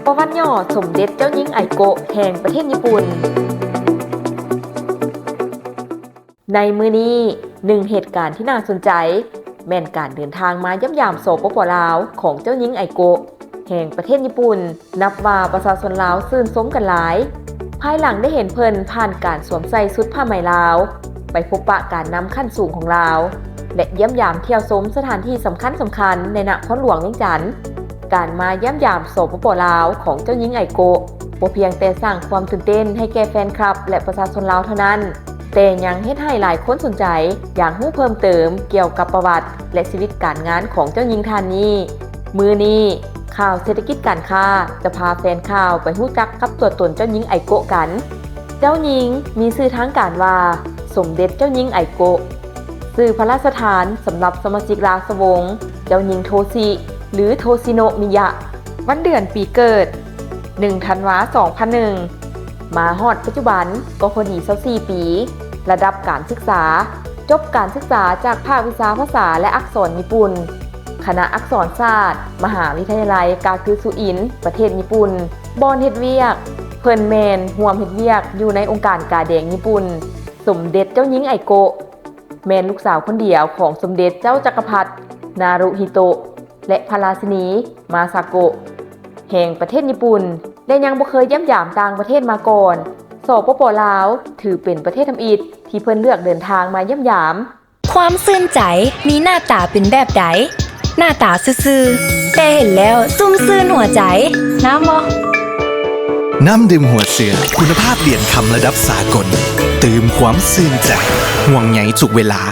ປະຫວັດຫຍໍ້ ສົມເດັດເຈົ້າຍິງໄອໂກະ ແຫ່ງປະເທດຍີ່ປຸ່ນ. ໃນມື້ນີ້, ໜຶ່ງເຫດການທີ່ໜ້າສົນໃຈ ແມ່ນການເດີນທາງມາຢ້ຽມຢາມ ສປປ ລາວ ຂອງເຈົ້າຍິງໄອໂກະ ແຫ່ງປະເທດຍີ່ປຸ່ນ. ນັບວ່າປະຊາຊົນລາວຊື່ນຊົມກັນຫຼາຍ ພາຍຫຼັງໄດ້ເຫັນເພິ່ນຜ່ານການສວມໃສ່ຊຸດຜ້າໄໝລາວ ໄປພົບປະການນຳຂັ້ນສູງຂອງລາວ ແລະ ຢ້ຽມຢາມທ່ຽວຊົມສະຖານທີ່ສຳຄັນໆ ໃນນະຄອນຫຼວງວຽງຈັນ. ການມາຢ້ຽມຢາມ ສປປ ລາວ ຂອງເຈົ້າຍິງໄອໂກະ ບໍ່ພຽງແຕ່ສ້າງຄວາມຕື່ນເຕັ້ນໃຫ້ແກ່ແຟນຄລັບ ແລະ ປະຊາຊົນລາວເທົ່ານັ້ນ, ແຕ່ຍັງເຮັດໃຫ້ຫຼາຍຄົນສົນໃຈ ຢາກຮູ້ເພີ່ມເຕີມກ່ຽວກັບປະຫວັດ ແລະ ຊີວິດການງານຂອງເຈົ້າຍິງທ່ານນີ້. ມື້ນີ້, ຂ່າວເສດຖະກິດການຄ້າ ຈະພາແຟນຂ່າວໄປຮູ້ຈັກກັບຕົວຕົນເຈົ້າຍິງໄອໂກະກັນ. ເຈົ້າຍິງມີຊື່ທາງການວ່າ ສົມເດັດເຈົ້າຍິງໄອໂກະ, ຊື່ພະລາຊະທານສຳລັບສະມາຊິກລາຊະວົງ ເຈົ້າຍິງໂທຊິ ຫຼື ໂທຊິໂນມິຍະ. ວັນເດືອນປີເກີດ ໜຶ່ງ ທັນວາ ສອງພັນໜຶ່ງ. ມາຮອດປັດຈຸບັນກໍພໍດີ ຊາວສີ່ ປີ. ລະດັບການສຶກສາ, ຈົບການສຶກສາຈາກພາກວິຊາພາສາ ແລະ ອັກສອນຍີ່ປຸ່ນ, ຄະນະອັກສອນສາດ, ມະຫາວິທະຍາໄລກາຄືຊູອິນ, ປະເທດຍີ່ປຸ່ນ. ບ່ອນເຮັດວຽກ, ເພິ່ນແມ່ນຮ່ວມເຮັດວຽກຢູ່ໃນອົງການກາແດງຍີ່ປຸ່ນ. ສົມເດັດເຈົ້າຍິງໄອໂກະ ແມ່ນລູກສາວຄົນດຽວຂອງສົມເດັດເຈົ້າຈັກກະພັດ ນາຣູຮິໂຕະ ແລະ ພະລາຊິນີ ມາຊາໂກະ ແຫ່ງປະເທດຍີ່ປຸ່ນ ແລະ ຍັງບໍ່ເຄີຍຢ້ຽມຢາມຕ່າງປະເທດມາກ່ອນ. ສປປ ລາວ ຖືເປັນປະເທດທຳອິດທີ່ເພິ່ນເລືອກເດີນທາງມາຢ້ຽມຢາມ. ຄວາມຊື່ນໃຈມີໜ້າຕາເປັນແບບໃດ? ໜ້າຕາຊື່ໆ ແຕ່ເຫັນແລ້ວຊຸ່ມຊື່ນຫົວໃຈ. ນ້ຳບໍ່? ນ້ຳດື່ມຫົວເສືອ ຄຸນນະພາບຫຼຽນຄຳລະດັບສາກົນ ຕື່ມຄວາມຊື່ນໃຈ ຫ່ວງໃຍທຸກເວລາ.